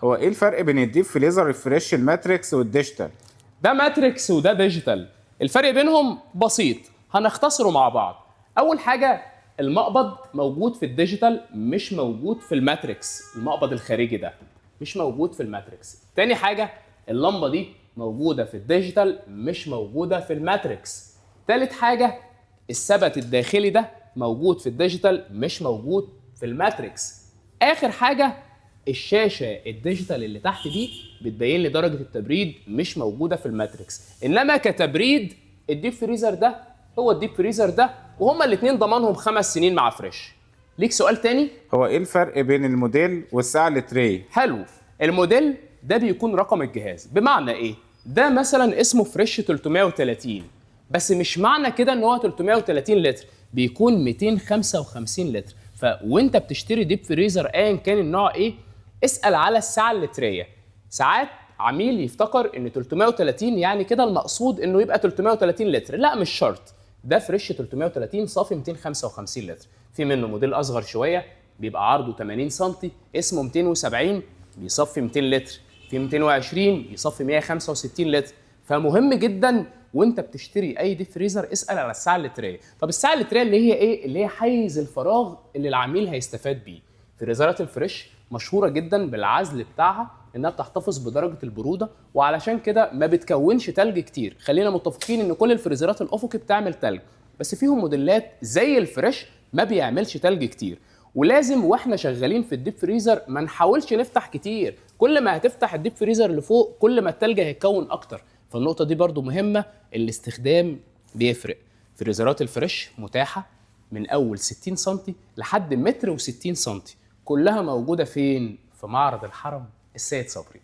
هو ايه الفرق بين ال deep freezer الفريش ال Matrix وال digital؟ ده Matrix وده digital. الفرق بينهم بسيط، هنختصره مع بعض. اول حاجة، المقبض موجود في ال digital مش موجود في ال Matrix، المقبض الخارجي ده مش موجود في ال Matrix. تاني حاجه، اللمبة دي موجودة في ال digital مش موجودة في ال Matrix. تالت حاجه، الثبت الداخلي ده موجود في ال digital مش موجود في ال Matrix. اخر حاجه، الشاشة ال digital اللي تحت دي بتبين لي درجه التبريد مش موجودة في ال Matrix. انما كتبريد، ال deep freezer ده هو ال deep freezer ده، وهما الاثنين ضمانهم 5 سنين مع فريش. ليك سؤال تاني؟ هو ايه الفرق بين الموديل والسعة اللترية؟ حلو، الموديل ده بيكون رقم الجهاز. بمعنى ايه؟ ده مثلا اسمه فريش 330، بس مش معنى كده ان هو 330 لتر، بيكون 255 لتر. فوانت بتشتري deep freezer ايا كان النوع ايه، اسال على السعة اللتريه. ساعات عميل يفتكر ان 330 يعني كده المقصود انه يبقى 330 لتر، لا مش شرط. ده فريش 330 صافي 255 لتر. في منه موديل اصغر شوية بيبقى عرضه 80 سم اسمه 270 بيصفي 200 لتر، في 220 يصفي 165 لتر. فمهم جدا وانت بتشتري اي deep freezer اسال على السعة اللتريه. طب السعة اللتريه اللي هي ايه؟ اللي هي حيز الفراغ اللي العميل هيستفاد بيه. فريزرات الفريش مشهورة جدا بالعزل بتاعها، انها بتحتفظ بدرجة البروده، وعلشان كده ما بتكونش تلج كتير. خلينا متفقين ان كل الفريزرات الافقي بتعمل تلج، بس فيهم موديلات زي الفريش ما بيعملش تلج كتير. ولازم واحنا شغالين في ال deep freezer ما نحاولش نفتح كتير، كل ما هتفتح ال deep freezer لفوق كل ما التلج هيتكون اكتر. فالنقطه دي برضو مهمه، الاستخدام بيفرق. فريزرات الفريش متاحة من اول 60 سم لحد متر و60 سم، كلها موجودة فين؟ في معرض الحرم السيد صبري.